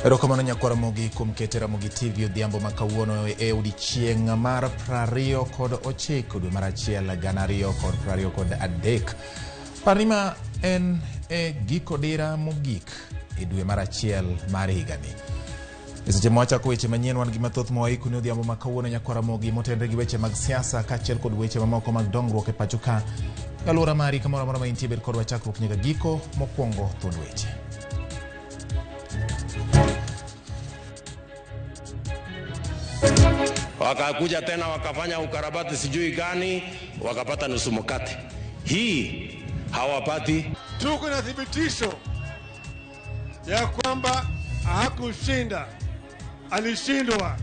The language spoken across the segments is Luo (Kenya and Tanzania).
Erokamano nyakwar Ramogi kuom kete Ramogi TV odhiambo ma kawuono e odiechieng' mar 29 dwe mar 1 2023. Parni ma en e giko dira mogik e dwe mar 1 mar higani. E seche ma wachako weche manyien wan gi mathoth ma waiko ni odhiambo ma kawuono nyakwar Ramogi motenre gi weche mag siasa kaachiel kod weche mamoko mag dongruok e pacho ka. E alwora mari kamoro amora ma intie bed kodwa chakruok nyaka giko mokwongo thuond weche. Wakakuja tena wakafanya ukarabati sijui gani, wakapata nusu mkate. Hii hawapati. Tuko na thibitisho ya kwamba hakushinda, alishindwa.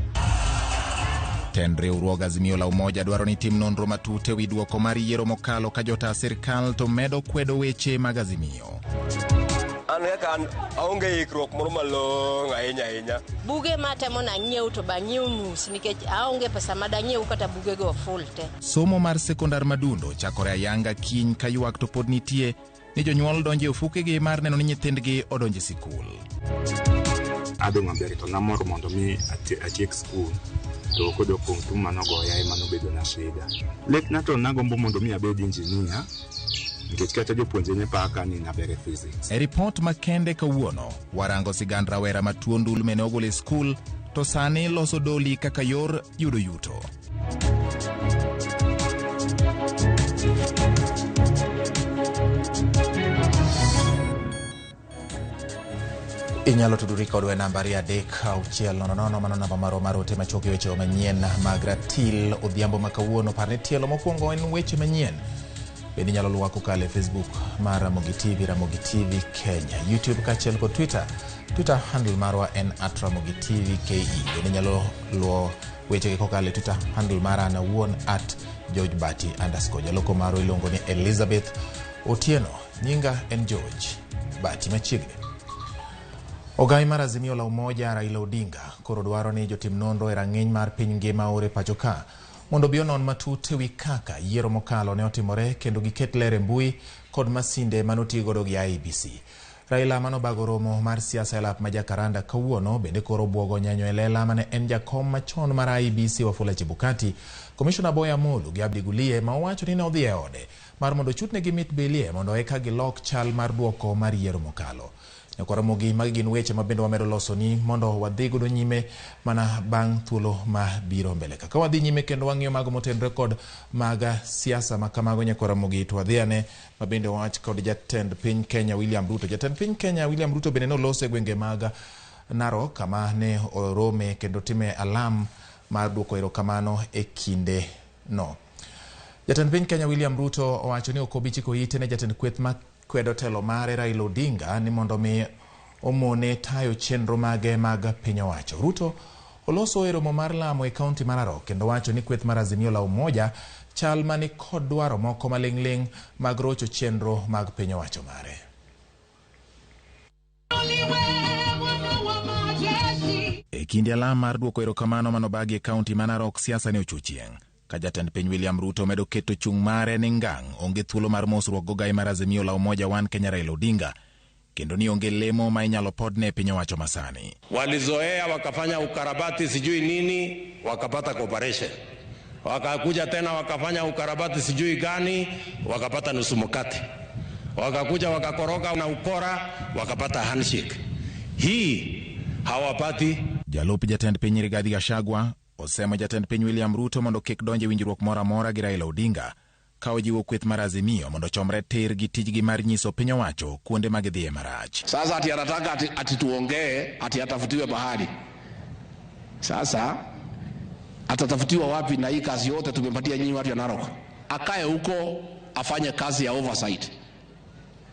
Tend riwruog Azimio la Umoja dwaro ni tim nonro matut ewi duoko mar yiero mokalo ka jota sirkal to medo kwedo weche mag Azimio. An kaka an aonge ikruok moro malong'o ahinya ahinya. Buge matemo nang'iew to bang'iew nus nikech aonge pesa madang'iew kata bugego full te. Somo mar sekondar Madundo chakore ayanga kiny ka ywak to pod nitie ni jonyuol donjo e ofukegi mar neno ni nyithindgi odonjo e sikul. Adhi maber to namor mondo mi atiek skul to kodok kuom tuo manogoya ema nobedo na shida. Lekna to nagombo mondo mi abed engineer nikech kata jopuonje ne paka ni naber e physics. E ripot makende kawuono, warango sigand rawera ma tuo ndulme ne ogolo e skul to sani loso doli kaka yor yudo yuto. Inyalo tudori kodwa e namba 3 6 0 0, mano namba marwa mar ote machuok e weche manyien mag ratil odhiambo ma kawuono. Par ni tielo mokwongo en weche manyien. Bende inyalo luwa kokalo e Facebook mar Ramogi TV, Ramogi TV Kenya, YouTube kaachiel kod Twitter. Twitter handle marwa en @RamogiTVKE. Bende inyalo luwo wechegi kokalo e Twitter handle mara an awuon @GeorgeBati_. Jaloko marwa iluongo ni Elizabeth Otieno. Nyinga en George Bati. Machiegni. Ogai mar Azimio la Umoja Raila Odinga koro dwaro ni jotim nonro e rang'iny mar piny ngima ore pacho ka mondo obi onon matut ewi kaka yiero mokalo ne otimore kendo giket ler e mbui kod masinde manotigodo gi IEBC. Raila manobago romo mar siasa e lap ma Jacaranda kawuono bende koro obwogo nyanyo e lela mane en jakom machon mar IEBC Wafula Chebukati, Komishona Boya Amolo gi Abdi Gulie ma owacho ni ne odhi e ode mar mondo ochutnegi mit bilie mondo eka gilok chal mar duoko mar yiero mokalo. Nyakwar Ramogi, magi gin weche ma bende wamedo losoni mondo wadhi godo nyime mana bang' thuolo ma biro mbele. Kaka wadhi nyime kendo wang'iyo mago motenore kod mag siasa ma kamago nyakwar Ramogi, to wadhi ane ma bende wach kod jatend piny Kenya William Ruto. Jatend piny Kenya William Ruto bende noloso e gwenge mag Narok kama ne orome kendo time alam mar duoko erokamano e kinde no. Jatend piny Kenya William Ruto owacho ni ok obi chiko ite ne jatend kweth ma kwedo telo mare Raila Odinga ni mondo mi omone tayo chenro mage mag piny owacho. Ruto oloso e romo mar lamo e kaunti mar Narok kendo wacho ni kweth mar Azimio la Umoja chal mani kod dwaro moko maling'ling' mag rocho chenro mag piny owacho mare. E kinde alam mar duoko erokamano manobagi e kaunti ma Narok, siasa ne ochuo chieng'. Ka jatend piny William Ruto medo keto chung' mare ni ngang' onge thuolo mar mosruok gogai mar Azimio la Umoja One Kenya Raila Odinga kendo ni onge lemo ma inyalo podne e piny owacho masani. Walizoea wakafanya ukarabati sijui nini, wakapata cooperation. Wakakuja tena wakafanya ukarabati sijui gani, wakapata nusu mkate. Wakakuja wakakoroga na ukora, wakapata handshake. Hii hawapati. Jalup jatend piny Rigathi Gachagua osemo jatend piny William Ruto mondo kik donj e winjruok moro amora gi Raila Odinga ka ojiwo kweth mar Azimio mondo ochomre tir gi tijgi mar nyiso piny owacho kuonde ma gidhiye marach. Sasa ati anataka ati tuongee ati atafutiwe bahari. Sasa atatafutiwa wapi na hii kazi yote tumepatia nyinyi watu ya Narok? Akae huko afanye kazi ya oversight,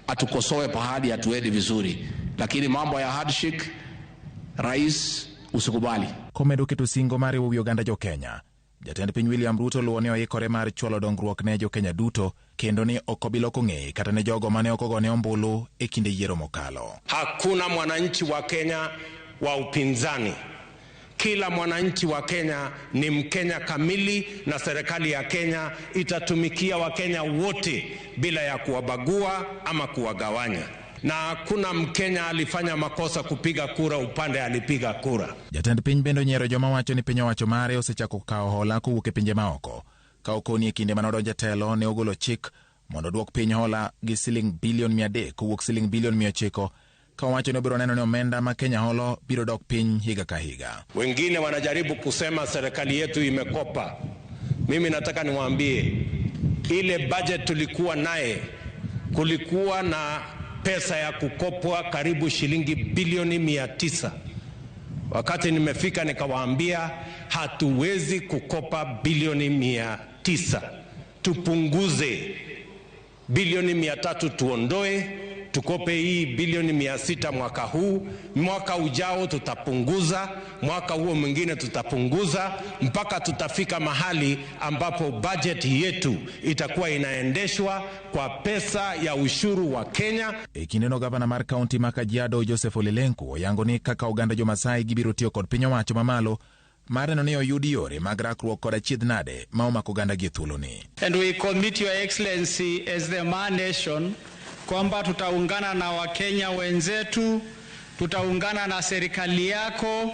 atukosoe pahali hatuendi vizuri, lakini mambo ya handshake, rais, usikubali. Komedo keto singo mar riwo wi oganda jo Kenya. Jatend piny William Ruto luwo ni oikore mar chwalo dongruok ne jo Kenya duto kendo ni ok obi loko ng'eye kata ne jogo mane ok ogone ombulu e kinde yiero mokalo. Hakuna mwananchi wa Kenya wa upinzani. Kila mwananchi wa Kenya ni Mkenya kamili, na serikali ya Kenya itatumikia Wakenya wote bila ya kuwabagua ama kuwagawanya. Na hakuna Mkenya alifanya makosa kupiga kura upande alipiga kura. Jatend piny bende onyiero joma wacho ni piny owacho mare osechako kawo hola kowuok e pinje maoko. Ka okoni e kinde manodonjo e telo ne ogolo chik mondo oduok piny hola gi siling bilion 300 kowuok siling bilion 900 ka owacho ni obiro neno ni omenda ma Kenya holo biro dok piny higa ka higa. Wengine wanajaribu kusema serikali yetu imekopa. Mimi nataka niwaambie ile budget tulikuwa naye, kulikuwa na pesa ya kukopwa karibu shilingi bilioni 900. Wakati nimefika nikawaambia hatuwezi kukopa bilioni 900, tupunguze bilioni 300 tuondoe, tukope hii bilioni 600 mwaka huu, mwaka ujao tutapunguza, mwaka huo mwingine tutapunguza, mpaka tutafika mahali ambapo budget yetu itakuwa inaendeshwa kwa pesa ya ushuru wa Kenya. E kindeno gavana mar kaunti ma Kajiado Joseph Ole Lenku oyango ni kaka oganda jo-Masai gibiro tiyo kod piny owacho mamalo mar neno ni oyud yore mag rakruok kod achiedh nade ma omako oganda gi e thuoloni. And we commit Your Excellency as the Maa Nation kwamba tutaungana na Wakenya wenzetu, tutaungana na serikali yako,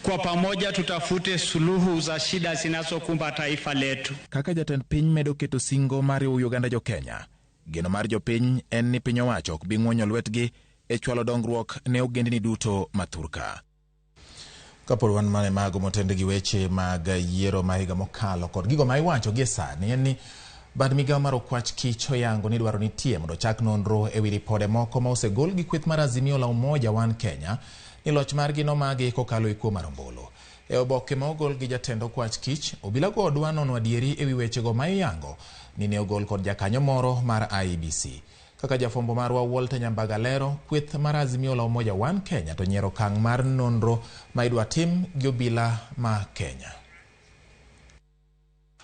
kwa pamoja tutafute suluhu za shida zinazokumba taifa letu. Kaka jatend piny medo keto singo mar riwo oganda jo-Kenya, geno mar jopiny en ni piny owacho ok bi ng'wonyo lwetgi e chwalo dongruok ne ogendni duto ma thurka. Kapod wan mana e mago motend gi weche mag yiero ma higa mokalo kod gigo ma iwacho gie sani en ni bad migawo mar okwach kich oyango ni dwaro nitie mondo ochak nonro ewi ripode moko ma osegol gi kweth mar Azimio la Umoja One Kenya ni loch margi nomagi kokalo e kuo mar ombulu. E oboke ma ogol gi jatend okwach kich, obila go dwa nono adieri ewi wechego ma iyango ni ne ogol kod jakanyo moro mar IEBC. Kaka jafwambo marwa Walter Nyambaga lero, kweth mar Azimio la Umoja One Kenya to nyiero okang' mar nonro ma idwa tim gi obila ma Kenya.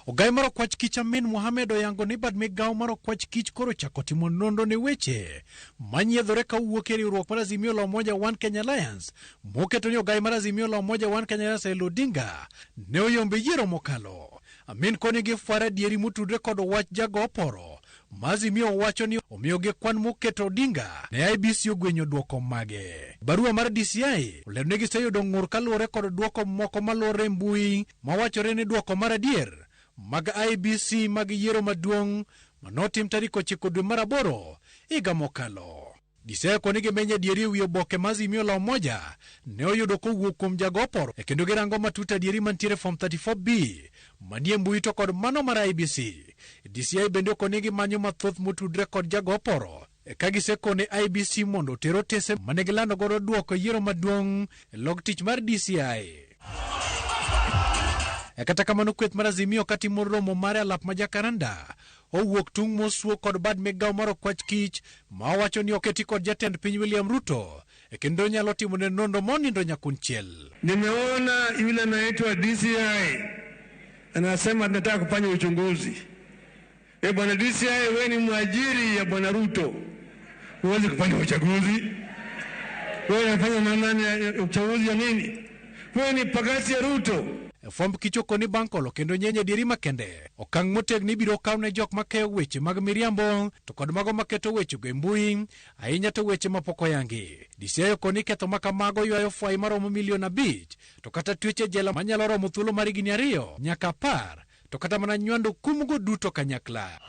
Ogai mar okwach kich Amin Mohamed oyango ni bad migawo mar okwach kich koro chako timo nonro ne weche manyiedhore kawuok e riwruok mar Azimio la Umoja One Kenya Alliance moketo ni ogai mar Azimio la Umoja One Kenya Alliance Raila Odinga ne oyombe yiero mokalo. Amin koni gifwaro adieri motudre kod wach jago oporo ma Azimio wacho ni omiyogi kwan moketo Odinga ne IEBC ogwenyo duoko mage. Barua mar DCI olero ni giseyudo ng'ur kaluwore kod duoko moko maluwore e mbui mawachore ni duoko mar adier mag IEBC mag yiero maduong' manotim tarik 9 dwe mar 8 higa mokalo. DCI koni gimenyo adieri ewi oboke ma Azimio la Umoja ne oyudo kowuok kuom jago oporo e kendo girango matut adieri mantiere form 34B manie mbui to kod mano mar IEBC. DCI bende okoni gimanyo mathoth motudre kod jago oporo ka gisekone IEBC mondo oter otese mane gilando godo duoko yiero maduong' e log tich mar DCI. Kata kamano kweth mar Azimio katimo romo mare alap ma Jacaranda owuok tung' mosuo kod bad migawo mar okwach kich ma owacho ni oketi kod jatend piny William Ruto e kendo nyalo timone nonro monindo nyakunchiel. Nimeona yule anaitwa DCI anasema tunataka kufanya uchunguzi. Bwana DCI, wewe ni mwajiri ya bwana Ruto, huwezi kufanya uchaguzi. Wewe unafanya na nani uchaguzi ya nini? Wewe ni pakasi ya Ruto. Fwamb kich okoni bang' kolo kendo nyenye adieri makende. Okang' motegno ibiro kaw ne jok makeyo weche mag miriambo to kod mago maketo wechego e mbui, ahinya to weche mapok oyangi. DCI okoni ketho ma kamago ywayo fwai maromo milion 5 to kata twech e jela manyalo romo thuolo mar higni 2 nyaka 10 to kata mana nywando kumgo duto kanyakla.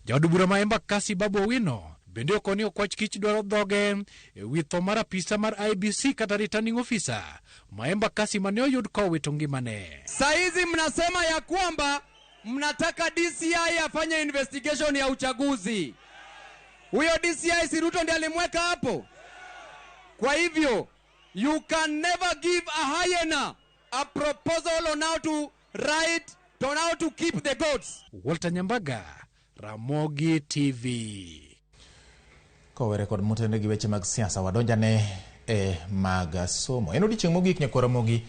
Jaod bura ma Embakasi Babu Owino bende okoni okwach kich dwaro dhoge e wi tho mar apisa mar IEBC kata returning officer ma Embakasi mane oyud kowito ngimane. Saizi mnasema ya kwamba mnataka DCI afanye investigation ya uchaguzi. Huyo DCI si Ruto ndiye alimweka hapo? Kwa hivyo you can never give a hyena a proposal on how to write, on how to keep the goats. Walter Nyambaga, Ramogi TV. Kowere kod motende gi weche mag siasa wadonjane e mag somo. En odiechieng' mogik nyakwar Ramogi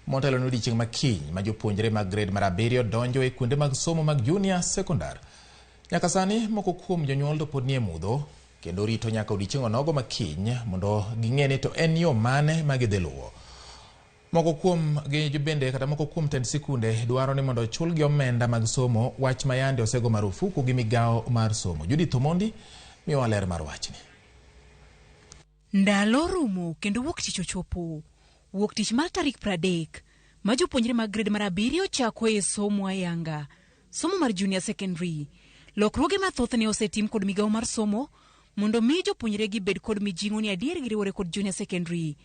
motelo ne odiechieng' ma kiny ma jopuonjre mag grade mar 7 donjo e kuonde mag somo mag junior secondary. Nyaka sani moko kuom jonyuol to pod nie mudho kendo rito nyaka odiechieng' onogo ma kiny mondo ging'e ni to en yo mane ma gidhi luwo. Moko kuom gi bende kata moko kuom tend sikunde dwaro ni mondo ochulgi omenda mag somo, wach ma yande osego marufuku gi migawo mar somo. Judith Omondi Miwa ler mar wachni. Ndalo rumo kendo wuok tich ochopo. Wuok tich mar tarik 30 ma jopuonjre mag grade mar 7 chako e somo ayanga. Somo mar junior secondary. Lokruoge mathoth ne osetim kod migawo mar somo mondo mi jopuonjre gi bed kod mijing'o ni adier giriwore kod junior secondary.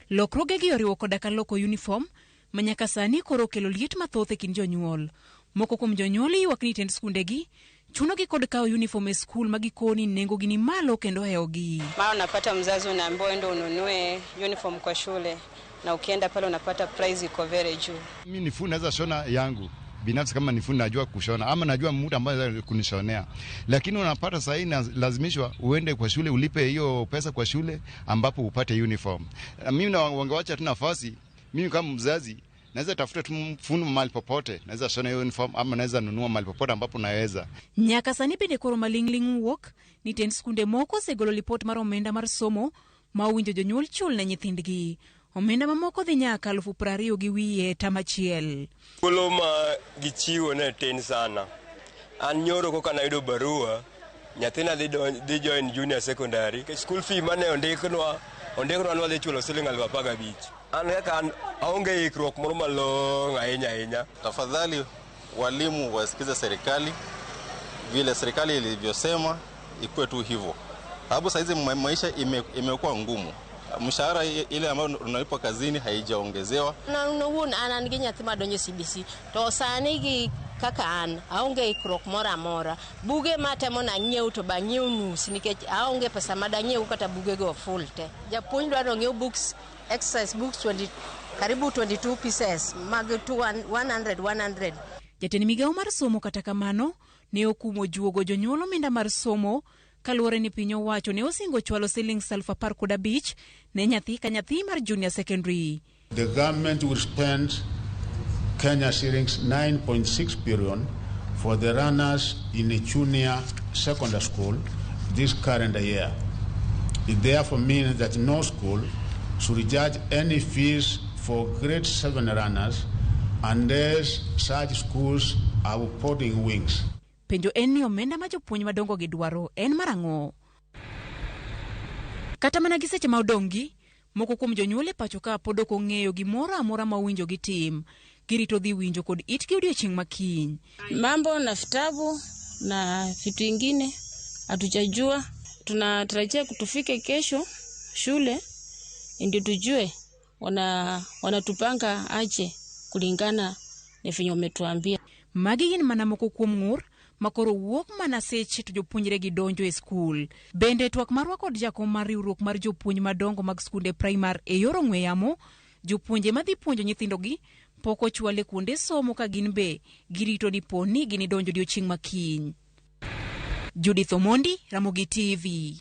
Lokruoge gi oriwo koda ka loko uniform ma nyaka sani koro okelo liet mathoth e kind jonyuol. Moko kuom jonyuol ywak ni tend skundegi chunogi kod kawo uniform e skul ma gikoni nengogi ni malo kendo hewogi. Mara unapata mzazi unaambiwa ende ununue uniform kwa shule na ukienda pale unapata price iko very juu. Mimi ni fundi, naweza shona yangu binafsi, kama ni fundi najua kushona ama najua mtu ambaye kunishonea, lakini unapata sasa lazimishwa uende kwa shule ulipe hiyo pesa kwa shule ambapo upate uniform. Mimi na wangewacha tu nafasi, mimi kama mzazi naweza tafuta tu fundi mahali popote, naweza shona hiyo uniform ama naweza nunua mahali popote ambapo naweza. Nyaka sani bende koro maling'ling' wuok ni tend skunde moko osegolo lipot mar omenda mar somo ma owinjo jonyuol chul ne nyithindgi. Omenda mamoko dhi nyaka 20,000 tam achiel. Thuolo ma gichiwo ne tin sana. An nyoro koka nayudo barua, nyathina dhi join junior secondary. School fee mane ondiknwa ni wadhi chulo siling 15,000. An kaka an aonge ikruok moro malong'o ahinya ahinya. Tafadhali walimu wasikize serikali, vile serikali ilivyosema ikuwe tu hivyo. Sababu saizi maisha imekuwa ngumu. Mshahara ile ambayo unalipwa kazini haijaongezewa. Na wuon an an gi nyathi madonjo CBC to sani gi kaka an aonge ikruok moro amora. Buge matemo nang'iew to bang'iew nus nikech aonge pesa madang'iew kata bugego full te. Japuonj dwaro ng'iew books, exercise books 20, karibu 22 pieces mag 100 100. Jatend migawo mar somo kata kamano ne okumo juogo jonyuol omenda mar somo kaluwore ni piny owacho ne osingo chwalo siling 15,000 ne nyathi ka nyathi mar junior secondary. The government will spend Kenya shillings 9.6 billion for the runners in a junior secondary school this current year. It therefore means that no school should charge any fees for grade 7 runners unless such schools are boarding wings. Penjo en ni omenda ma jopuonj madongo gi dwaro en mar ang'o? Kata mana gi seche ma odong'gi, moko kuom jonyuol e pacho ka pod ok ong'eyo gimoro amora ma owinjo gitim. Girito dhi winjo kod itgi odiochieng' ma kiny. Mambo na vitabu na vitu ingine hatujajua. Tunatarajia kutufike kesho shule ndio tujue wanatupanga aje kulingana na venye wametuambia. Magi gin mana moko kuom ng'ur makoro wuok mana seche to jopuonjre gi donjo e skul. Bende twak marwa kod jakom mar riwruok mar jopuonj madongo mag skunde primar e yor ong'we yamo, jopuonje madhi puonjo nyithindogi pok ochwale kuonde somo ka gin be girito ni po ni ginidonjo odiochieng' ma kiny. Judith Omondi, Ramogi TV.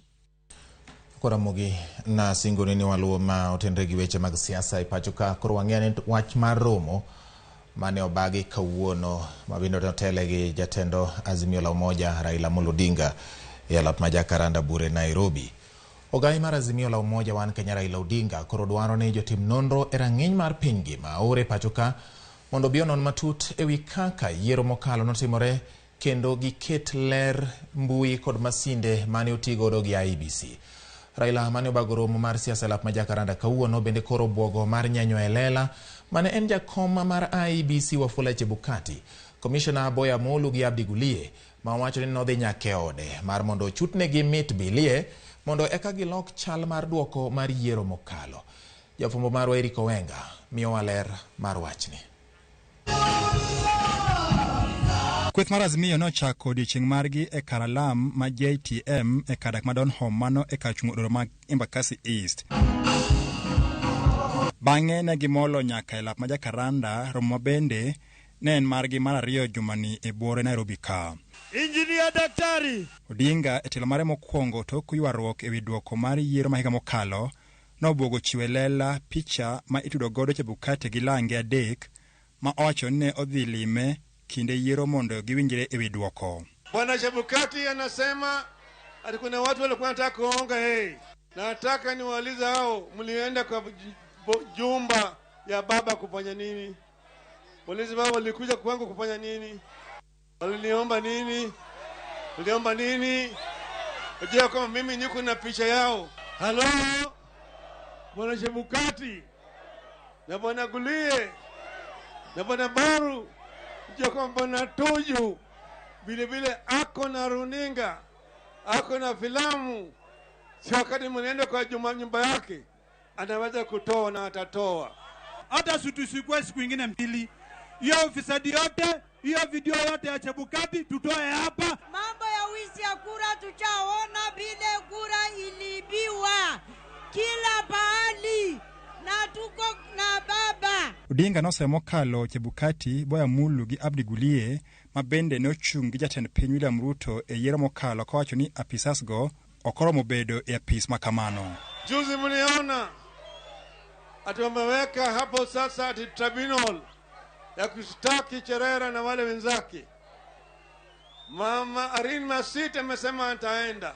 Ramogi na singoni ni waluwo ma otenre gi weche mag siasa e pacho ka. Koro wang'eyo ni wach mar romo mane obagi kawuono mabende otele gi jatendo Azimio la Umoja Raila Amolo Odinga e alap ma Jacaranda Bure Nairobi. Ogai mar Azimio la Umoja One Kenya Raila Odinga koro dwaro ni jotim nonro e rang'iny mar piny ngima ore pacho ka mondo obi onon matut ewi kaka yiero mokalo notimore kendo giket ler mbui kod masinde mane otigodo gi IEBC. Raila mane obago romo mar siasa e lap ma Jacaranda kawuono bende koro bwogo mar nyenyo e lela mane en jakom mar IEBC Wafula Chebukati, Komishona Boya Molu gi Abdi Gulie ma owacho ni nodhi nyaka e ode mar mondo ochutnegi mit bilie mondo eka gilok chal mar duoko mar yiero mokalo. Jafwambo marwa Eric Owenga miyowa ler mar wachni. Kweth mar Azimio nochako odiechieng' margi e kar alam ma JTM e kar dak ma Donholm mano e kar chung' od ma Embakasi East. Bang'e ne gimolo nyaka e lap ma Jacaranda, romo ma bende ne en margi mar ariyo jumani e buore Nairobi ka. Injinia Daktari Odinga e telo mare mokwongo tok ywaruok ewi duoko mar yiero ma higa mokalo nobwogo chiwo e lela picha ma itudo godo Chebukati gi lange adek ma owacho ni ne odhi lime kinde yiero mondo giwinjre ewi duoko. Bwana Chebukati anasema ati kuna watu walikuwa wanataka kuonga yeye. Nataka niwaulize hao, mlienda kwa jumba ya baba kufanya nini? Polisi baba walikuja kwangu kufanya nini? Waliniomba nini? Waliomba nini? Unajua kama mimi niko na picha yao. Halo, Bwana Chebukati na Bwana Gulie na Bwana Baru, unajua kwamba Bwana Tuju vile vile ako na runinga, ako na filamu. Si wakati mnaenda kwa juma nyumba yake anaweza kutoa na atatoa. Hata tusikue siku ingine mbili. Hiyo ufisadi yote, hiyo video yote ya Chebukati tutoe hapa. Mambo ya wizi ya kura tuchaona vile kura iliibiwa kila pahali na tuko na baba. Odinga nosemo mokalo Chebukati, Boya Mulu gi Abdi Gulie ma bende ne ochung' gi jatend piny William Ruto e yiero mokalo kowacho ni apisas go ok oromo bedo e apis ma kamano. Juzi mliona ati wameweka hapo sasa ati tribunal ya kushtaki Cherera na wale wenzake. Mama Irene Masit amesema ataenda.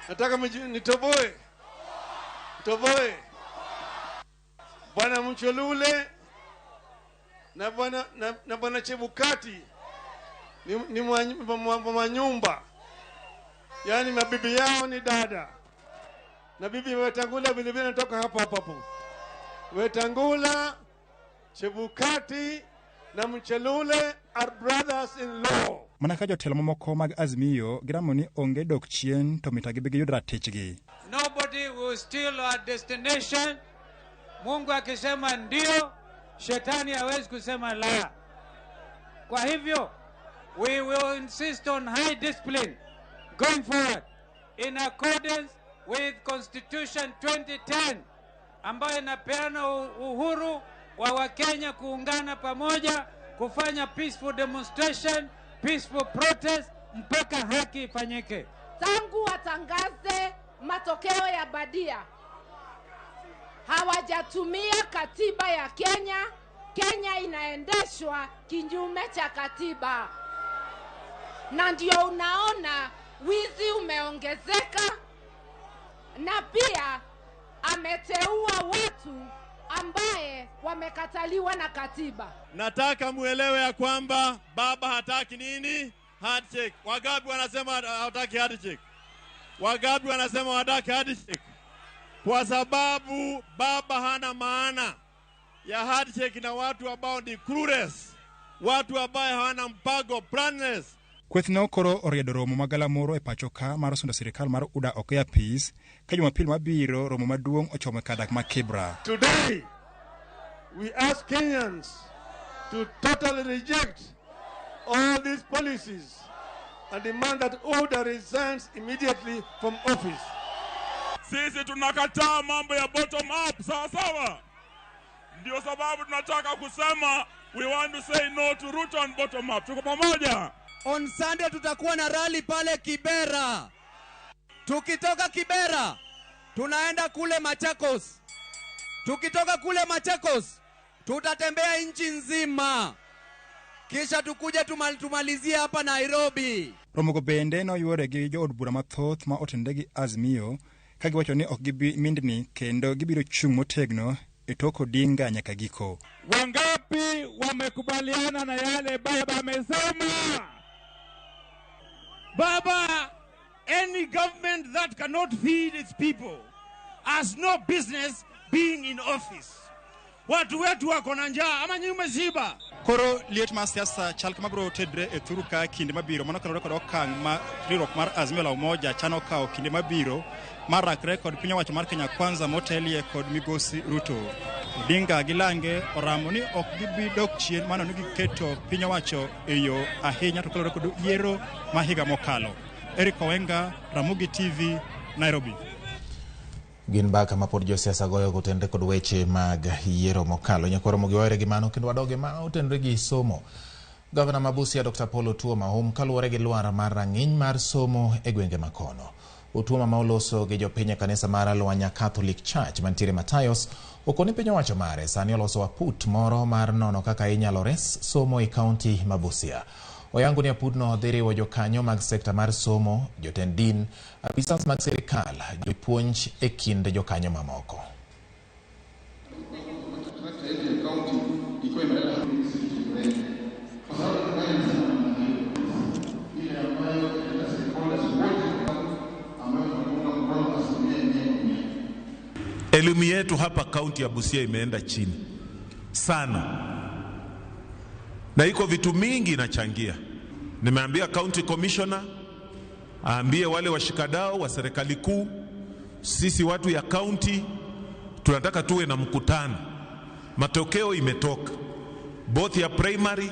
Nataka nitoboe. Nitoboe. Bwana Mchelule na bwana na bwana Chebukati ni mwa nyumba. Yaani mabibi yao ni dada. Na bibi Wetangula vile vile anatoka hapo hapo hapo. Wetangula, Chebukati na Mchelule are brothers in law. Mana ka jotelo mamoko mag Azimio giramo ni onge dok chien to mita gibi giyud ratichgi. Nobody will steal our destination. Mungu akisema ndio, shetani hawezi kusema la. Kwa hivyo, we will insist on high discipline going forward in accordance with Constitution 2010 ambayo inapeana uhuru wa Wakenya kuungana pamoja kufanya peaceful demonstration, peaceful protest mpaka haki ifanyike. Tangu watangaze matokeo ya badia, hawajatumia katiba ya Kenya. Kenya inaendeshwa kinyume cha katiba, na ndio unaona wizi umeongezeka, na pia ameteua watu ambaye wamekataliwa na katiba. Nataka muelewe ya kwamba baba hataki nini? Handshake. Wangapi wanasema hataki handshake? Wangapi wanasema hataki handshake? Kwa sababu baba hana maana ya handshake na watu ambao ni clueless, watu ambao hawana mpango, planless. Kwethno koro oriedo romo ma galamoro e pacho ka mar sundo sirikal mar UDA oko e apis ka Jumapil mabiro romo maduong' ochomo e kar dak ma Kibra. Today, we ask Kenyans to totally reject all these policies and demand that UDA resigns immediately from office. Sisi tunakataa mambo ya bottom up, sawa sawa. Ndio sababu tunataka kusema we want to say no to Ruto and bottom up. Tuko pamoja. On Sunday tutakuwa na rally pale Kibera. Tukitoka Kibera tunaenda kule Machakos. Tukitoka kule Machakos tutatembea nchi nzima, kisha tukuje tumalizie hapa Nairobi. Romogo bende noyuore gi jood bura mathoth ma otenore gi Azimio ka giwacho ni ok gibi mindni kendo gibiro chung' motegno e tok Odinga nyaka giko. Wangapi wamekubaliana na yale baba amesema? Baba, any government that cannot feed its people has no business being in office. Watu wetu wako na njaa ama nyinyi mmeshiba? Koro liet mar siasa chal kama biro tedre e thuru ka kinde mabiro mano kaluwore kod okang' ma riwruok mar Azimio la Umoja chano kawo kinde mabiro mar rakre kod piny owacho mar Kenya Kwanza motelie kod migosi Ruto. Odinga gi Lange oramo ni ok gibi dok chien mano ni giketo piny owacho e yo ahinya to kaluwore kod yiero ma higa mokalo. Eric Owenga, Ramogi TV, Nairobi. Gin mbaka ma pod josiasa goyo kotenore kod weche mag yiero mokalo. Nyakwaro Ramogi wawere gi mano kendo wadoge ma otenore gi somo. Gavana ma Busia Dr. Paul Otuoma hum kaluwore gi lwar mar rang'iny mar somo e gwenge makono. Otuoma ma oloso gi jopiny e kanisa mar Lwanya Catholic Church mantiere Matayos okoni piny owacho mare sani oloso aput moro mar nono kaka inyalo res somo e kaunti ma Busia. Oyango ni aputno dhi riwo jokanyo mag sekta mar somo, jotend din, apisas mag sirikal, jopuonj e kind jokanyo mamoko. Elimu yetu hapa kaunti ya Busia imeenda chini sana, na iko vitu mingi inachangia. Nimeambia county commissioner aambie wale washikadau wa serikali kuu, sisi watu ya kaunti tunataka tuwe na mkutano. Matokeo imetoka both ya primary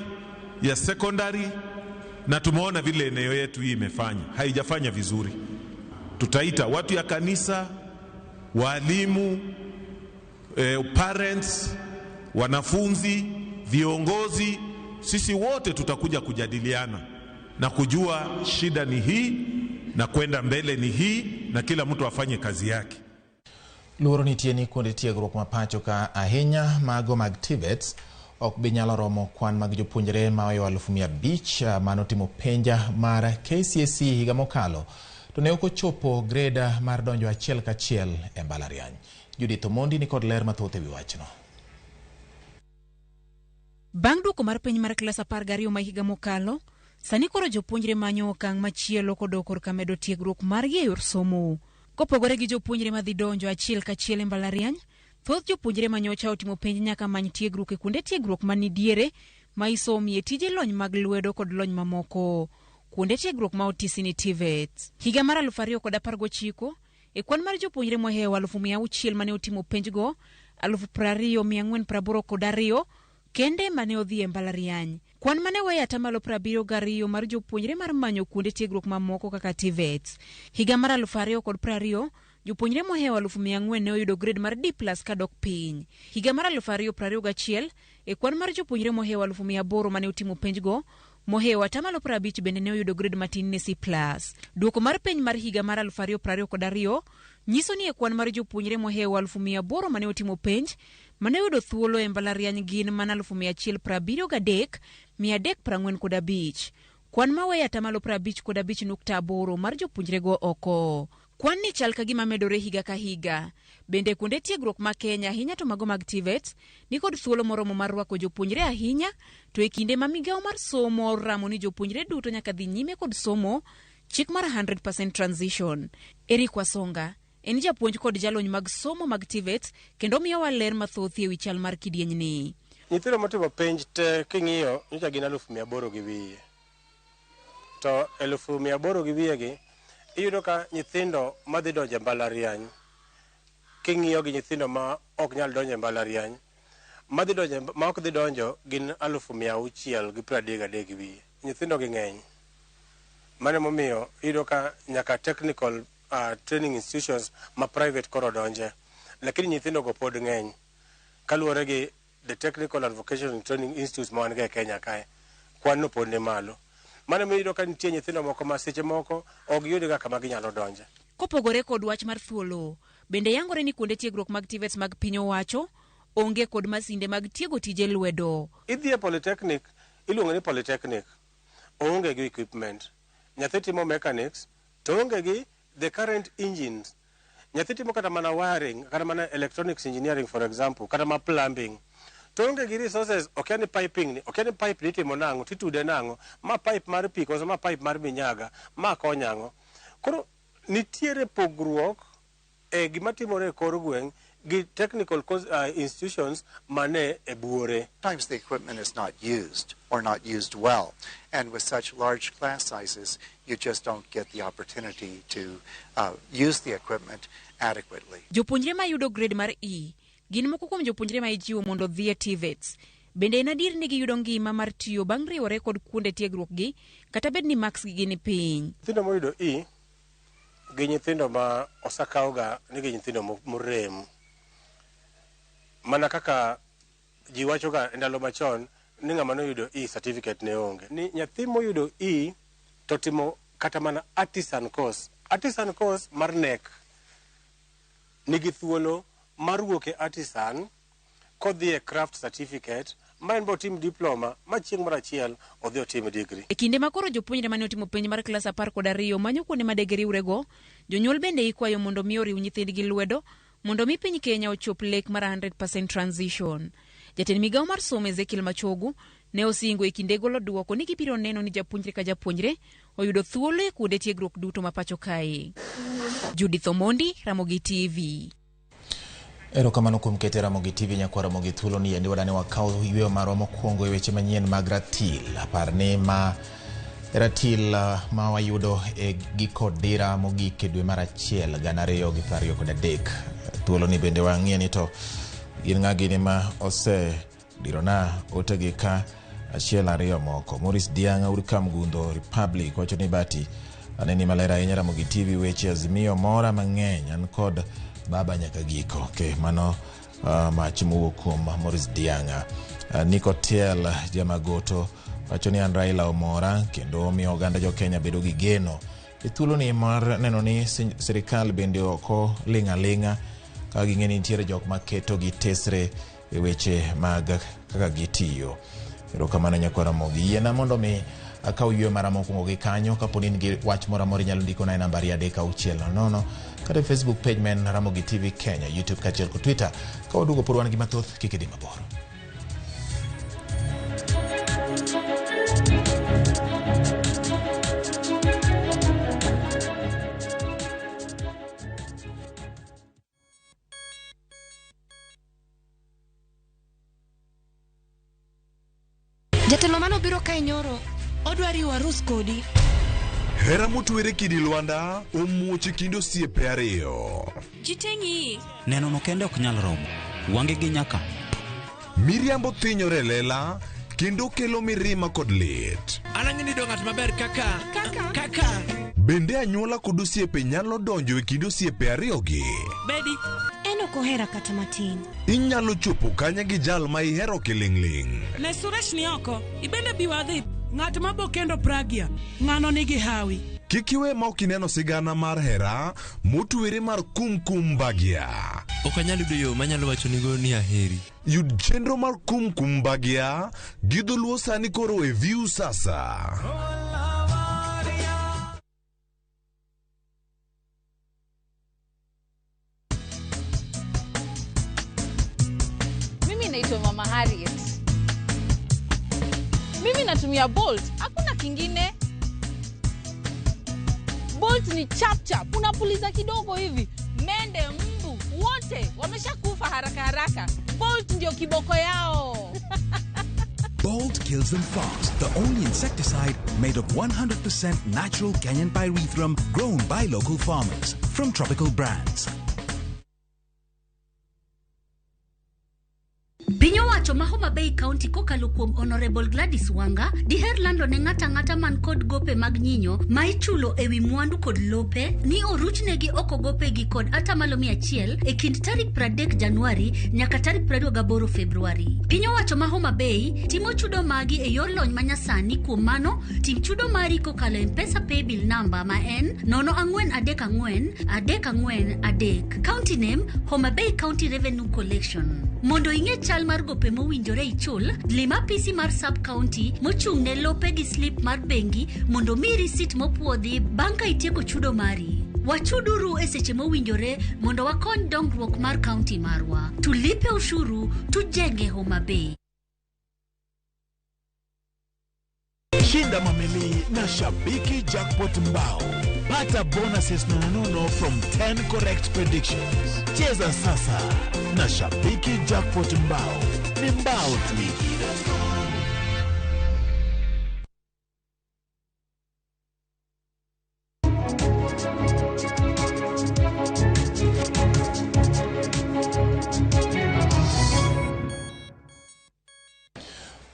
ya secondary, na tumeona vile eneo yetu hii imefanya, haijafanya vizuri. Tutaita watu ya kanisa, walimu, parents, wanafunzi, viongozi, sisi wote tutakuja kujadiliana na kujua shida ni hii na kwenda mbele ni hii, na kila mtu afanye kazi yake. Luoro nitie ni kuonde tiegruok ma pacho ka ahinya mago mag TVETs ok bi nyalo romo kwan mag jopuonjre maoyo 500,000 manotimo penja mar KCSE higa mokalo to ne ok ochopo greda mar donjo achiel kachiel e mbalariany. Judith Omondi ni kod ler mathoth e wi wachno. Bang' duoko mar penj mar klas 12 ma higa mokalo, sani koro jopuonjre manyo okang' machielo kodok korka medo tiegruok margi e yor somo. Kopogore gi jopuonjre madhi donjo achiel kachiel e mbalariany, thoth jopuonjre manyocha otimo penj nyaka many tiegruok e kuonde tiegruok manidiere ma isomie tije lony mag lwedo kod lony mamoko. Kuonde tiegruok ma otisi ni TVETs. Higa mar 2019, e kwan mar jopuonjre mohewo 600,000 mane otimo penjgo, 20,482 kende mane odhi e mbalariany. Kwan mane weyo atamalo 72 mar jopuonjre mar manyo kuonde tiegruok mamoko kaka TVETs. Higa mar 2020, jopuonjre mohewo 400,000 ne oyudo grade mar D+ kadok piny. Higa mar 2021, e kwan mar jopuonjre mohewo 800,000 mane otimo penjgo, mohewo atamalo 50 bende ne oyudo grade matin ne C+. Duoko mar penj mar higa mar 2022 nyiso ni e kwan mar jopuonjre mohewo 800,000 mane otimo penj, mane oyudo thuolo e mbalariany gin mana 173,345. Kwan maweyo atamalo 55.8 mar jopuonjrego oko. Kwan ni chal ka gima medore higa ka higa. Bende kuonde tiegruok ma Kenya ahinya to mago mag TVETs nikod thuolo moromo mar rwako jopuonjre ahinya, to e kinde ma migawo mar somo oramo ni jopuonjre duto nyaka dhi nyime kod somo, chik mar 100% transition. Eric Wasonga en japuonj kod jalony mag somo mag TVETs kendo miyowa ler mathoth e wi chal mar kidienyni. Nyithindo motimo penj te king'iyo nyocha gin 800,000 gi wiye. To 800,000 gi wiye gi iyudo ka nyithindo madhi donjo e mbalariany king'iyo gi nyithindo ma ok nyal donjo e mbalariany madhi donjo ma ok dhi donjo gin 633 gi wiye. Nyithindo gi ng'eny. Mano emomiyo iyudo ka nyaka technical training institutions ma private koro donje, lakini nyithindo go pod ng'eny kaluwore gi the technical and vocational training institutes ma wan go e Kenya kae, kwan no pod ni malo. Mano emomiyo iyudo ka nitie nyithindo moko ma seche moko ok giyud ga kama ginyalo donje. Kopogore kod wach mar thuolo, bende yangore ni kuonde tiegruok mag TVETs mag piny owacho onge kod masinde mag tiego tije lwedo. Idhi e polytechnic, iluongo ni polytechnic, oonge gi equipment. Nyathi timo mechanics to oonge gi the current engines. Nyathi timo kata mana wiring, kata mana electronics engineering for example, kata ma plumbing. To onge gi resources, okia ni piping ni, okia ni pipe ni itimo nang'o, titude nang'o, ma pipe mar pi koso ma pipe mar minyaga, ma konyo ang'o. Koro nitiere pogruok e gima timore e kor gweng' gi technical institutions mane e buore. Sometimes the equipment is not used or not used well, and with such large class sizes, you just don't get the opportunity to use the equipment adequately. Jopuonjre mayudo grade mar E gin moko kuom jopuonjre ma ijiwo mondo odhi e TVETs. Bende en adier ni giyudo ngima mar tiyo bang' riwore kod kuonde tiegruok gi, kata bed ni marks gi ni piny. Nyithindo moyudo E gi nyithindo ma osakawga ni gi nyithindo morem. Mana kaka ji wachoga e ndalo machon ni ng'ama noyudo E certificate ne onge. Ni nyathi moyudo E to timo kata mana artisan course. Artisan course mar KNEC nigi thuolo mar wuok e artisan kodhi e craft certificate ma en bo otim diploma ma chieng' moro achiel odhi otim degree. E kinde ma koro jopuonjre mane otimo penj mar klas 12 manyo kuonde ma degiriwrego, jonyuol bende ikwayo mondo mi oriw nyithindgi lwedo mondo mi piny Kenya ochop lek mar 100% transition. Jatend migawo mar somo Ezekiel Machogu ne osingo e kinde golo duoko ni gibiro neno ni japuonjre ka japuonjre oyudo thuolo e kuonde tiegruok duto ma pacho kae. Judith Omondi, Ramogi TV. Erokamano kuom kete Ramogi TV nyakwa Ramogi thuolo ni endi wadani wakaw yweyo marwa mokwongo e weche manyien mag ratil. Apar ni ma ratil ma wayudo e giko dira mogik e dwe mar 1 2023. Thuolo ni bende wang'iye ni to gin ng'a gini ma osedirona otegi ka achiel ariyo moko. Maurice Dianga ur Kamgundo Republic wacho ni bati aneni maler ahinya Ramogi TV weche Azimio mora mang'eny an kod baba nyaka giko. Okay, mano mach mowuok kuom Maurice Dianga. Nico Tiel Jamagoto wacho ni an Raila omora kendo omiyo oganda jo Kenya bedo gi geno e thuolo ni mar neno ni sirikal bende ok ling' aling'a ka ging'e ni nitiere jok maketo gi tesre e weche mag kaka gitiyo. Erokamano nyakwa Ramogi. Yiena mondo mi akaw yweyo mara mokwongo gi kanyo. Kapo ni in gi wach moro amora inyalo ndikona e namba 360 kata e Facebook page men Ramogi TV Kenya, YouTube kaachiel kod Twitter. Ka waduogo pod wan gi mathoth, kik idhi mabor. Jatelo manobiro kae nyoro odwa riwo arus kodi. Hera motwere kidi lwanda omuoch e kind osiepe ariyo. Jiteng'i. Neno no kende ok nyal romo. Wange gi nyaka. Miriambo thinyore lela kendo kelo mirima kod lit. An ang'e ni do ng'at maber kaka kaka. Bende anyuola kod osiepe nyalo donjo e kind osiepe ariyogi. Bedi. En ok ohera kata matin. Inyalo chopo kanye gi jal ma ihero kiling'ling'. Ne Suresh ni oko. Ibende bi wadhi. Ng'at ma bo kendo Pragya. Ng'ano nigi hawi. Kik iwe ma ok ineno sigana mar hera motwere mar Kum Kum Bhagya. Ok anyal yudo yo manyalo wachonigo ni aheri. Yud chenro mar Kum Kum Bhagya gi dholuo sani koro e View Sasa. Mimi naitwa Mama Harriet. Mimi natumia Bolt, hakuna kingine. Bolt ni chap chap, unapuliza kidogo hivi, mende, mbu, wote wameshakufa haraka haraka. Bolt ndio kiboko yao. Bolt kills them fast, the only insecticide made of 100% natural Kenyan pyrethrum grown by local farmers from tropical brands. Piny owacho ma Homa Bay County kokalo kuom Honorable Gladys Wanga diher lando ne ng'ata ang'ata man kod gope mag nyinyo ma ichulo ewi mwandu kod lope ni oruchnegi oko gopegi kod 100% e kind tarik 30 Januari nyaka tarik 28 Februari. Piny owacho ma Homa Bay timo chudo magi e yor lony manyasani, kuom mano tim chudo mari kokalo M-Pesa paybill number ma en 0434 343. County name Homa Bay County Revenue Collection. Mondo ing'e chal mar gope mowinjore ichul, lim apisi mar sub county mochung' ne lope gi slip mar bengi mondo mi risit mopuodhi bang' ka itieko chudo mari. Wachuduru e seche mowinjore mondo wakony dongruok mar county marwa. Tulipe ushuru, tujenge Homa Bay. Shinda mameli na Shabiki Jackpot Mbao. Pata bonuses nononono from 10 correct predictions. Cheza sasa na Shabiki Jackpot Mbao. Ni mbao tu.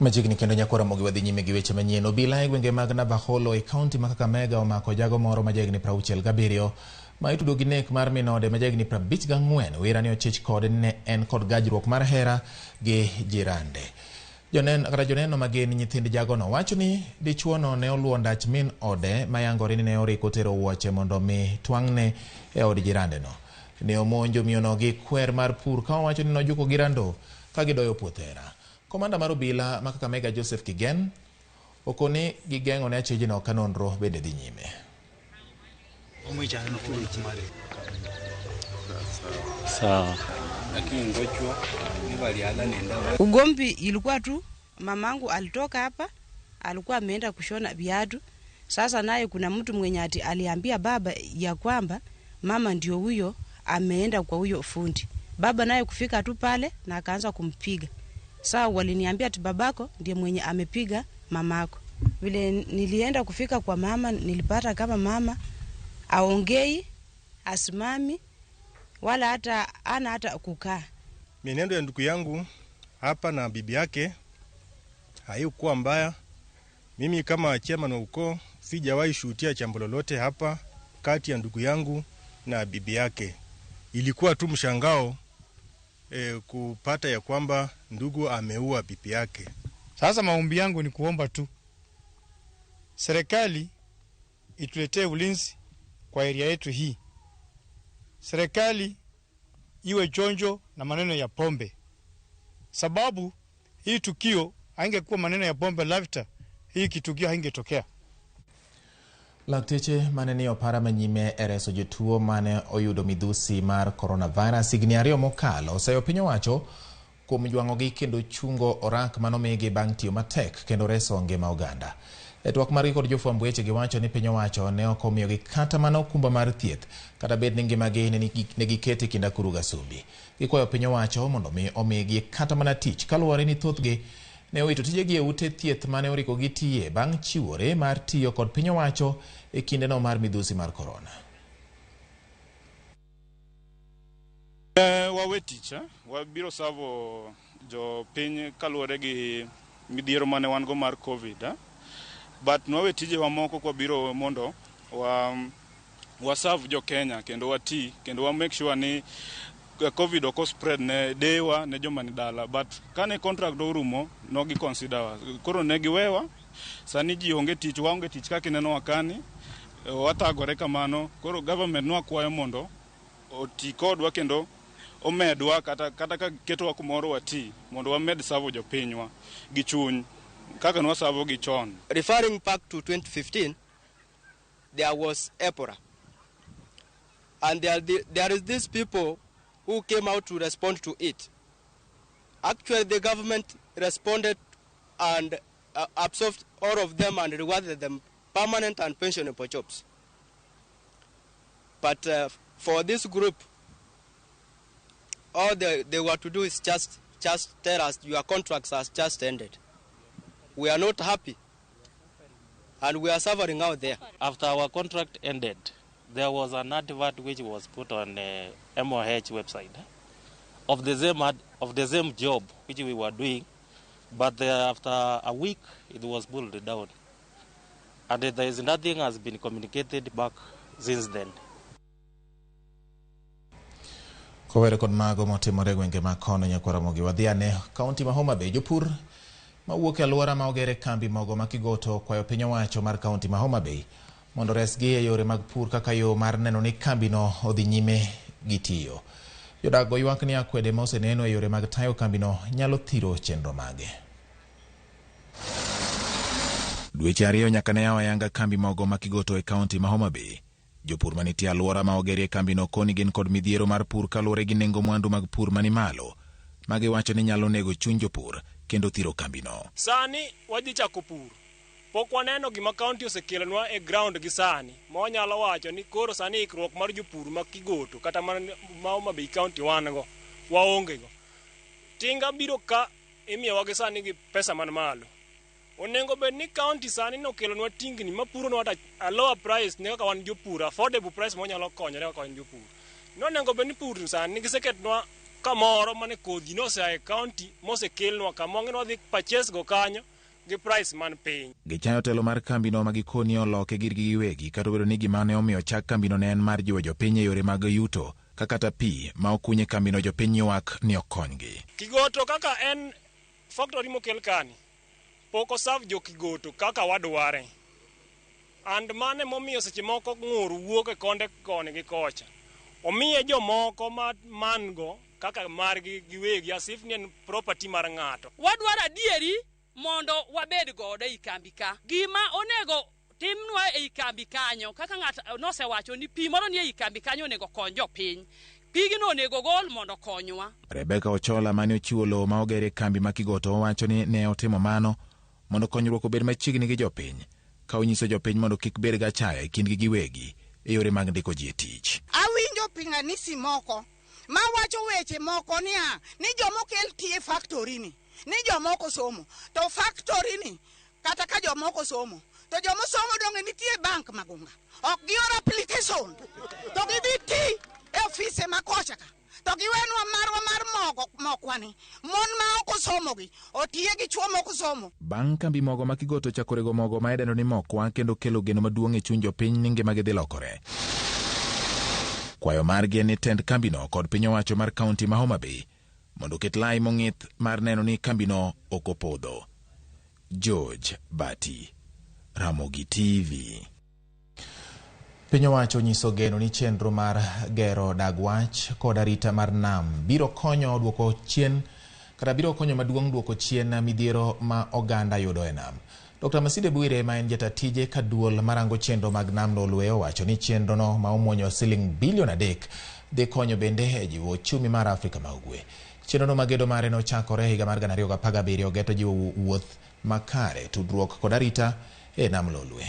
Machiegni kendo nyakwa Ramogi wadhi nyime gi weche manyien. Obila e gwenge mag Navaholo e kaunti ma Kakamega omako jago moro ma jahigni 67 ma itudo gi nek mar minode ma jahigni 54. Wira ni ochich kode ne en kod gajruok mar hera gi jirande. Joneno ma gin nyithind jagono wacho ni dichuono ne oluwo ndach min ode mayangore ni ne oriko tero wuoche mondo mi twang'ne e od jirandeno. Ne omonjo miyono gi kwer mar pur ka owacho ni nojuko gi rando ka gidoyo puoth hera. Komanda mar obila ma Kakamega Joseph Kigen okoni gigeng'o ne achijno ka nonro bende dhi nyime. Ugomvi ilikuwa tu mamangu alitoka hapa, alikuwa ameenda kushona viatu. Sasa naye kuna mtu mwenye ati aliambia baba ya kwamba mama ndio huyo ameenda kwa huyo fundi. Baba naye kufika tu pale na akaanza kumpiga. Saa waliniambia ati babako ndiye mwenye amepiga mamako. Vile nilienda kufika kwa mama, nilipata kama mama aongei, asimami, wala hata ana hata kukaa. Mienendo ya ndugu yangu hapa na bibi yake haikuwa mbaya. Mimi kama chairman wa ukoo sijawahi shuhudia jambo lolote hapa kati ya ndugu yangu na bibi yake. Ilikuwa tu mshangao kupata ya kwamba ndugu ameua bibi yake. Sasa maombi yangu ni kuomba tu serikali ituletee ulinzi kwa area yetu hii. Serikali iwe chonjo na maneno ya pombe, sababu hii tukio haingekuwa maneno ya pombe lafta, hii kitukio haingetokea. Lakteche mane ni opara manyime e reso jotuo mane oyudo midhusi mar coronavirus higni 2 mokalo oseyo piny owacho kuom jwang'ogi kendo chungo orak manomigi bang' tiyo matek kendo reso ngima oganda. E twak margi kod jofwamb weche giwacho ni piny owacho ne ok omiyogi kata mana okumba mar thieth kata bed ni ngimagi ne giketo e kind akuru gasumbi. Gikwayo piny owacho mondo mi omigi kata mana tich kaluwore ni thothgi ne owito tijegi e ute thieth mane oriko gitiye bang' chiwore mar tiyo kod piny owacho e kindeno mar midhusi mar korona. Wawe tich, wabiro savo jopiny kaluwore gi midhiero mane wan go mar COVID. But nwawe tijewa moko kwabiro mondo waserve jo Kenya kendo wati kendo wa make sure ni COVID ok spread ne dewa ne joma ni dala. But kane contract orumo no gi consider wa. Koro ne giwewa, sani ji onge tich, waonge tich kaka ineno wakani, wathagore kamano. Koro government nwakwayo mondo oti kodwa kendo omedwa kata ka ketowa kumoro wati mondo wamed savo jopinywa gi chuny kaka nwasavo gi chon. Referring back to 2015, there was Ebola. And there is these people who came out to respond to it. Actually, the government responded and absorbed all of them and rewarded them permanent and pensionable jobs. But for this group, all they were to do is just tell us your contracts has just ended. We are not happy, and we are suffering out there. After our contract ended, there was an advert which was put on the MOH website of the same job which we were doing, but after a week it was pulled down, and there is nothing has been communicated back since then. Kowere kod mago motimore gwenge ma kono nyakwar Ramogi wadhi ane kaunti ma Homa Bay. Jopur mawuok e alwora ma ogere kambi mogo ma Kigoto kwayo piny owacho mar kaunti ma Homa Bay mondo resgi e yore mag pur kaka yo mar neno ni kambino odhi nyime gi tiyo. Jodak go ywak ni akwede ma oseneno e yore mag tayo kambino nyalo thiro chenro mage. Dweche 2 nyaka ne yaw ayanga kambi mogo ma Kigoto e kaunti ma Homa Bay. Jopur manitie alwora ma ogerie kambino koni gin kod midhiero mar pur kaluwore gi nengo mwandu mag pur mani malo magiwacho ni nyalo nego chuny jopur kendo thiro kambino. Sani wadhi chako pur. Pok waneno gima kaunti osekelonwa e ground gi sani ma wanyalo wacho ni koro sani ikruok mar jopur ma Kigoto kata ma Homa Bay kaunti wan go waonge go. Tinga biro ka imiyowa gi sani gi pesa man malo. Onego bed ni kaunti sani nokelonwa tingni mapuronwa at a lower price ne kaka wan jopur, affordable price ma wanyalo konyore kaka wan jopur. Nonego bed ni pur sani giseketnwa kamoro mane kodhi nosea e kaunti mosekelnwa kama wang'e ni wadhi purchase go kanyo gi price man piny. Gichayo telo mar kambino ma gikoni oloke girgi giwegi kata obedo ni gima ne omiyo chak kambino ne en mar jiwo jopiny e yore mag yuto ka kata pi ma okunye kambino jopiny ywak ni okonygi. Kigoto kaka en factory mokel kani pok oserve jo Kigoto kaka wadware. And mane momiyo seche moko ng'ur wuok e konde koni gi kocha. Omiye jomoko ma man go kaka margi giwegi as if ni en property mar ng'ato. Wadwaro adieri mondo wabed godo ei kambi ka. Gima onego timnwa ei kambi kanyo kaka ng'ato nosewacho ni pi moro ni ei kambi kanyo onego kony jopiny. Pigno onego gol mondo konywa. Rebecca Ochola mane ochiwo lowo ma ogere kambi ma Kigoto owacho ni ne otimo mano mondo konyruok obed machiegni gi jopiny ka onyiso jopiny mondo kik bed gi achaya e kindgi giwegi e yore mag ndiko ji e tich. Awinjo pinganisi moko Mawacho weche moko niya ni jomokel tie factory ni jomoko somo to factory ni kata ka jomoko somo to jomosomo donge nitie bank magunga ok gior application to gidhi ti e ofise makocha ka to giwenwa marwa mar mogo mokwani mon ma ok osomogi otiye gi chuo ma ok osomo. Bang' kambi mogo ma Kigoto chako rego mogo ma idendo ni mokwa kendo kelo geno maduong' e chuny jopiny ni ngimagi dhi lokore. Kwayo margi en ni tend kambino kod piny owacho mar kaunti ma Homa Bay mondo oket lai mong'ith mar neno ni kambino ok opodho. George Bati, Ramogi TV. Piny owacho nyiso geno ni chenro mar gero dag wach kod arita mar nam biro konyo duoko chien kata biro konyo maduong' duoko chien midhiero ma oganda yudo e nam. Dr. Masinde Bwire ma en jata tije ka duol marango chenro mag nam Lolwe owacho ni chenrono ma omuonyo siling bilion 3 dhi konyo bende e jiwo uchumi mar Afrika ma Ugwe. Chenrono ma gedo mare nochakore higa mar 2017 geto jiwo wuoth makare, tudruok kod arita e nam Lolwe.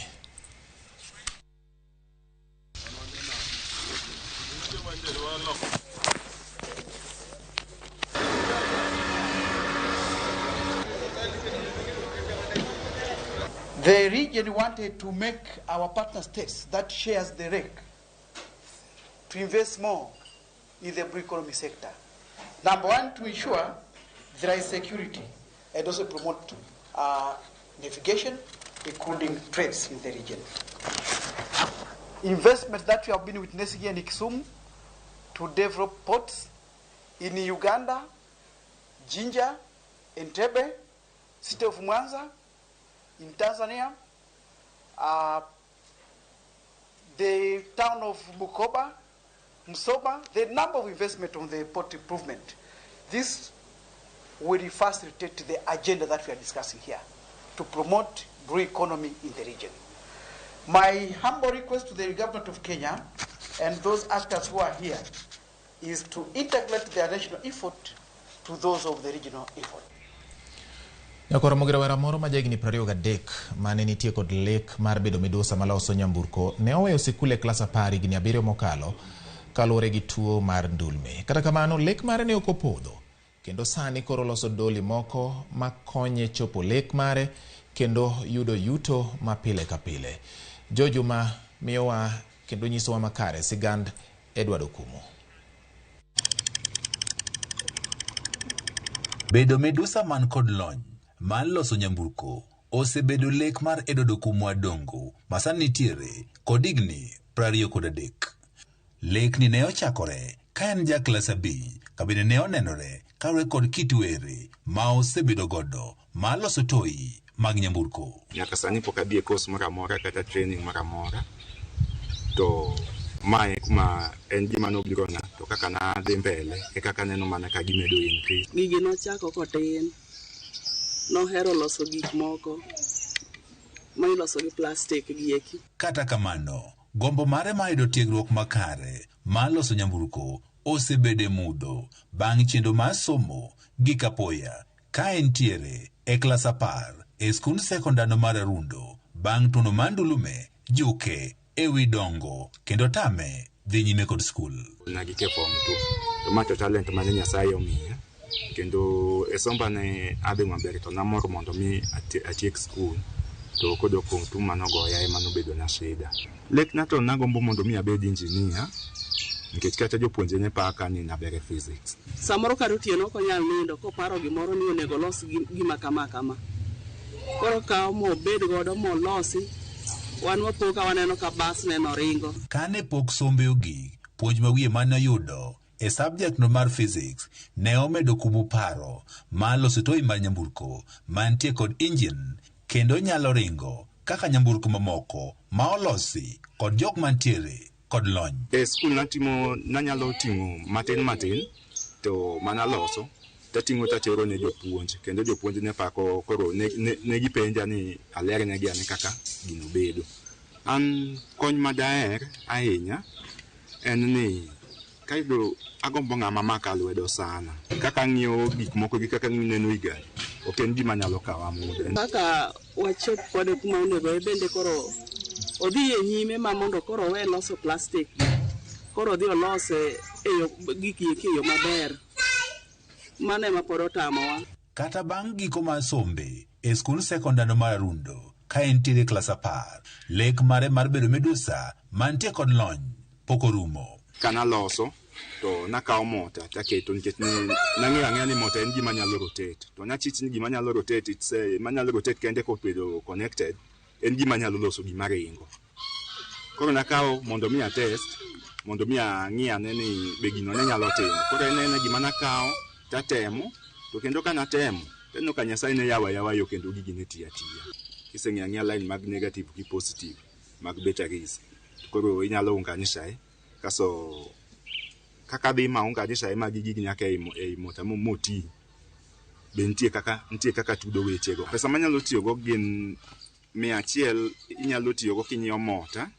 The region wanted to make our partner states that shares the lake to invest more in the blue economy sector. Number one, to ensure there is security and also promote navigation, including trades in the region. Investment that we have been witnessing here in Kisumu to develop ports in Uganda, Jinja, Entebbe, city of Mwanza, in Tanzania, the town of Bukoba, Msoba, the number of investment on the port improvement. This will facilitate the agenda that we are discussing here to promote blue economy in the region. My humble request to the government of Kenya and those actors who are here is to integrate their national effort to those of the regional effort. Nyakoro Mogera moro ma jahigni 23 mane nitie kod lek mar bedo midusa maloso nyamburko ne oweyo sikul e klas 10 higni 7 mokalo kaluwore gi tuo mar ndulme. Kata kamano lek mare ne ok opodho kendo sani koro loso doli moko makonye chopo lek mare kendo yudo yuto ma pile ka pile. Jojuma miyowa kendo nyisowa makare sigand Edward Okumu. Bedo midusa man kod lony mar loso nyamburko osebedo lek mar Edward Okumu Adongo ma sani nitiere kod higni 23. Lekni ne ochakore ka en ja klas 5 ka bende ne onenore kaluwore kod kit were ma osebedo godo mar loso toyi mag nyamburko. Nyaka sani pok adhi e course moro amora kata training moro amora, to mae kuma en gima nobirona to kaka nadhi mbele e kaka neno mana ka gimedo increase. Gigi nochako kotin. Nohero loso gik moko ma iloso gi plastic gi eki. Kata kamano, gombo mare mar yudo tiegruok makare mar loso nyamburko osebedo e mudho bang' chenro mar somo gi kapoya ka entiere e klas 10 e skund sekondar mar Arundo bang' tuono mar ndulume juke ewi dongo kendo tame dhi nyime kod skul. Nagike form 2 to ma to talent mane Nyasaye omiya kendo e somba ne adhi maber to namor mondo mi atiek skul to kodok form 2 manogoya ema nobedo na shida. Lekna to nagombo mondo mi abed engineer nikech kata jopuonje ne paka ni naber e physics. Samoro kata otieno ok onyal nindo koparo gimoro ni onego los gima kama kama. Koro kawo mobed godo molosi, wan wapo ka waneno ka bas neno ringo. Kane pok sombe ogik, puonj ma wiye mane oyudo e subject no mar physics ne omedo kumu paro mar loso toyi mar nyamburko mantie kod engine kendo nyalo ringo kaka nyamburko mamoko ma olosi kod jok mantiere kod lony. E skul natimo nanyalo ting'o matin matin to mana loso tating'o tatero ne jopuonj kendo jopuonj ne pako koro ne gipenja ni alernegi ane kaka gino bedo. An kony madaher ahinya en ni kayudo agombo ng'ama maka lwedo sana kaka ang'iyo gik moko gi kaka neno i gari ok en gima nyalo kawa muda. Kaka wachop kode kuma onego en bende koro odhi e nyime ma mondo koro owe loso plastic koro odhi olose e gik eki e yo maber. Mano ema pod otamowa. Kata bang' giko mar sombe e skund sekondar mar Arundo ka entiere klas 10, lek mare mar bedo midusa mantie kod lony pok orumo. Kanaloso to nakawo mota taketo nikech nang'eyo ang'eya ni mota en gima nyalo rotate, to nachich ni gima nyalo rotate, it's manyalo rotate kende kobedo connected, en gima nyalo loso gima ringo. Koro nakawo mondo mi atest, mondo mi ang'i ane ni be gino ne nyalo timo. Koro en ena gima nakawo tatemo, to kendo ka natemo taneno ka Nyasaye ne yawo ayawa yo kendo gigi ne tiyo atiya. Kiseng'iyo ang'iya line mag negative gi positive mag batteries, koro inyalo unganisha kaso kaka dhi ma unganisha magi gigi nyaka ei mota moti. Be nitie kaka tudo wechego. Pesa manyalo tiyogo gin 100 inyalo tiyogo kinyiewo mota,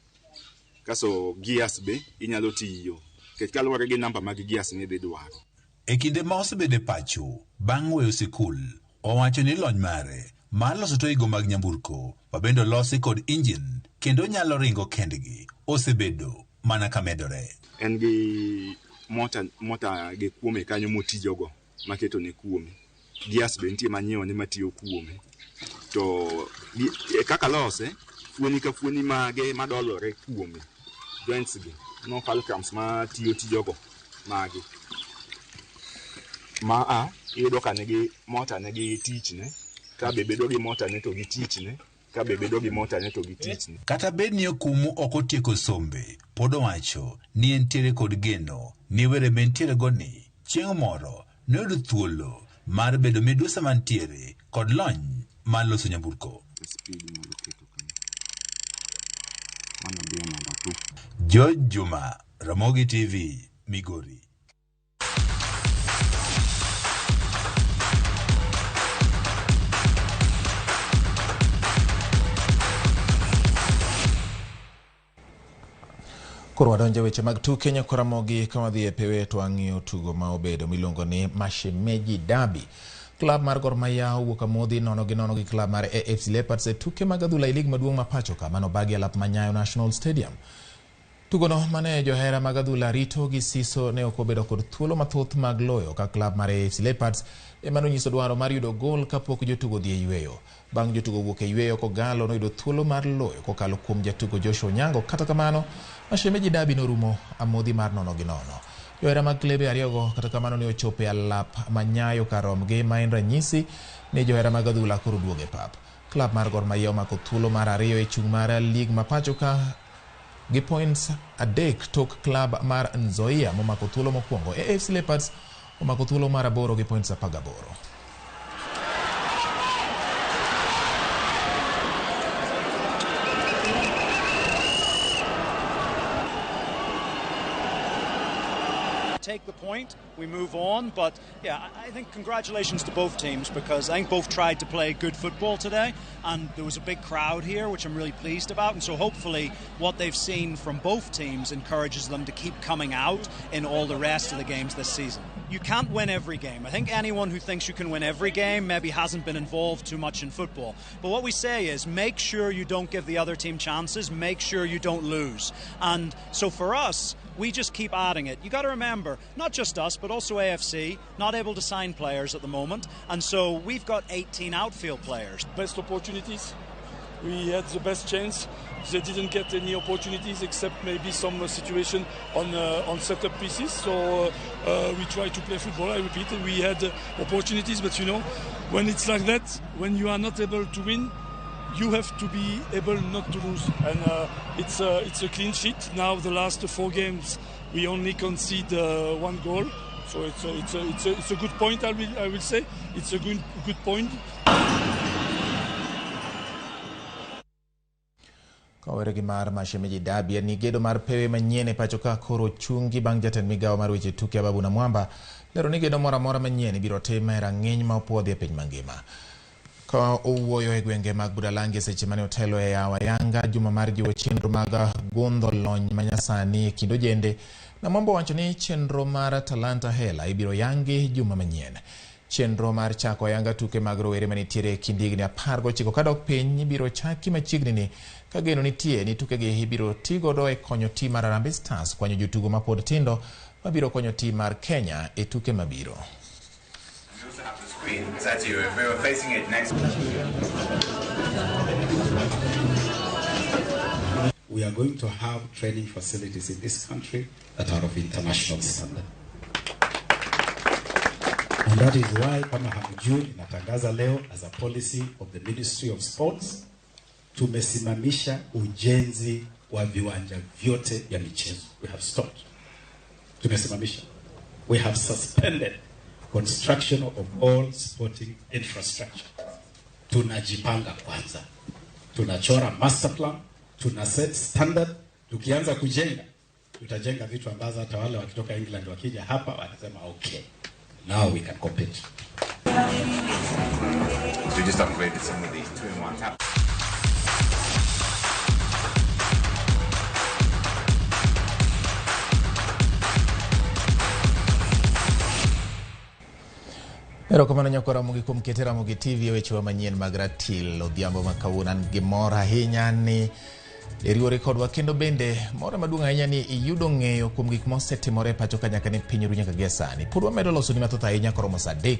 kaso gears be inyalo tiyo nikech kaluwore gi namba mag gears midhi dwaro. E kinde ma osebedo e pacho bang' weyo sikul, owacho ni lony mare mar loso toigo mag nyamburko ma bende olosi kod injin kendo nyalo ringo kendgi osebedo mana ka medore. En gi mota gi kuome kanyo motijogo maketo ne kuome. Gears be nitie manyiewo ne matiyo kuome. To kaka lose, fuoni ka fuoni mage madolore kuome, joints gi, no fulcrums matiyo tijogo mage. Ma iyudo ka nigi mota nigi tichne, ka be bedo gi mota ne to gi tichne, ka be bedo gi mota ne to gi tichne. Kata bed ni Okumu ok otieko sombe, pod owacho ni entiere kod geno ni were mentiere go ni chieng' moro noyud thuolo mar bedo midusa mantiere kod lony mar loso nyamburko. George Juma, Ramogi TV, Migori. Koro wadonjo weche mag tuke nyako Ramogi ka wadhi e pewe to wang'iyo tugo ma obedo miluongo ni Mashemeji Derby. Klab mar Gor Mahia owuok amodhi 0-0 gi klab mar AFC Leopards e tuke mag adhula e lig maduong' ma pacho ka mano bagi alap ma Nyayo National Stadium. Tugono mane johera mag adhula rito gi siso ne ok obedo kod thuolo mathoth mag loyo ka klab mar AFC Leopards ema nonyiso dwaro mar yudo gol kapok jotugo dhi e yweyo. Bang' jotugo wuok e yweyo, Kogalo noyudo thuolo mar loyo kokalo kuom jatugo Joshua Onyango. Kata kamano, Mashemeji Derby norumo amodhi mar 0-0. Johera mag klebe ariyogo kata kamano ne ochopo e alap ma Nyayo kar romgi, ma en ranyisi ni johera mag adhula koro duogo e pap. Klab mar Gor Mahia omako thuolo mar 2 e chung' mar lig ma pacho ka gi points 3 tok klab mar Nzoia momako thuolo mokwongo. AFC Leopards omako thuolo mar 8 gi points 18. Take the point, we move on, but yeah, I think congratulations to both teams because I think both tried to play good football today, and there was a big crowd here, which I'm really pleased about, and so hopefully what they've seen from both teams encourages them to keep coming out in all the rest of the games this season. You can't win every game. I think anyone who thinks you can win every game maybe hasn't been involved too much in football. But what we say is make sure you don't give the other team chances, make sure you don't lose. And so for us, we just keep adding it. You got to remember, not just us, but also AFC, not able to sign players at the moment. And so we've got 18 outfield players. Best opportunities. We had the best chance. They didn't get any opportunities except maybe some situation on setup pieces. So we try to play football. I repeat, we had opportunities, but you know, when it's like that, when you are not able to win, you have to be able not to lose. And it's a clean sheet. Now the last 4 games, we only concede 1 goal. So it's a good point. I will say it's a good point. Kowere gi mar Mashemeji Derby en ni gedo mar pewe manyien e pacho ka koro chungi bang' jatend migawo mar weche tuke Ababu Namwamba lero ni gedo moro amora manyien ibiro tim e rang'iny ma opuodhi e piny mangima. Ka owuoyo e gwenge mag Budalangi seche mane otelo e yawo ayanga juma mar jiwo chenro mag gundho lony manyasani e kind ojende, Namwamba owacho ni chenro mar Talanta Hela ibiro yangi juma manyien. Chenro mar chako ayanga tuke mag rowere manitiere e kind higni 19 kadok piny ibiro chaki machiegni ni ka geno nitie ni tukegi ibiro ti godo e konyo tim mar Harambee Stars kwanyo jotugo mapod tindo mabiro konyo tim mar Kenya e tuke mabiro. We also have the screen. It's actually, if we were facing it next. We are going to have training facilities in this country that are of international standard. And that is why kama hamjui, natangaza leo as a policy of the Ministry of Sports, tumesimamisha ujenzi wa viwanja vyote vya michezo. We have stopped. Tumesimamisha. We have suspended construction of all sporting infrastructure. Tunajipanga kwanza, tunachora master plan, tuna set standard. Tukianza kujenga, tutajenga vitu ambazo hata wale wakitoka England wakija hapa watasema okay, now we can compete. So we just upgraded some of these 2-in-1 tablets. Erokamano nyakwa Ramogi kuom kete Ramogi TV e wechewa manyien mag ratil odhiambo ma kawuono. An gi mor ahinya ni iriwori kodwa kendo bende mor maduong' ahinya ni iyudo ng'eyo kuom gik mosetimore e pacho ka nyaka ne piny ru nyaka gie sani. Pod wamedo loso ni mathoth ahinya koromo sa 3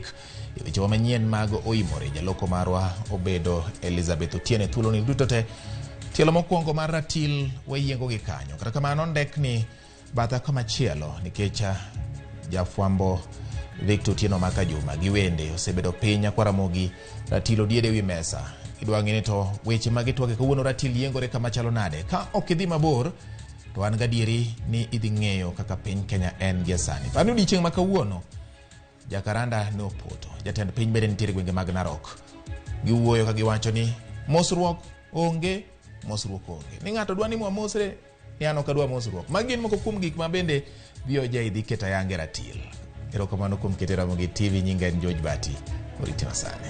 e wechewa manyien mag oimore. Jaloko marwa obedo Elizabeth Otieno e thuoloni duto te. Tielo mokwongo mar ratil wayiengo gi kanyo. Kata kamano ndekni batha kamachielo nikech jafwambo Victor Otieno Maka Juma gi wende osebedo piny nyakwa Ramogi ratil odiede wi mesa. Idwa ng'e ni to weche mag itwake kawuono ratil yiengore kama chalo nade. Ka ok idhi mabor to an gadieri ni idhi ng'eyo kaka piny Kenya en gie sani. Par ni odiochieng' ma kawuono Jacaranda ne opoto. Jatend piny bende nitiere gwenge mag Narok. Giwuoyo ka giwacho ni mosruok onge, mosruok onge. Ni ng'ato dwa ni mwamosre, ni an ok adwa mosruok. Magi gin moko kuom gik ma bende VOJ dhi keto ayanga e ratil. Erokamano kuom kete Ramogi TV, nyinga en George Bati. Orite masani.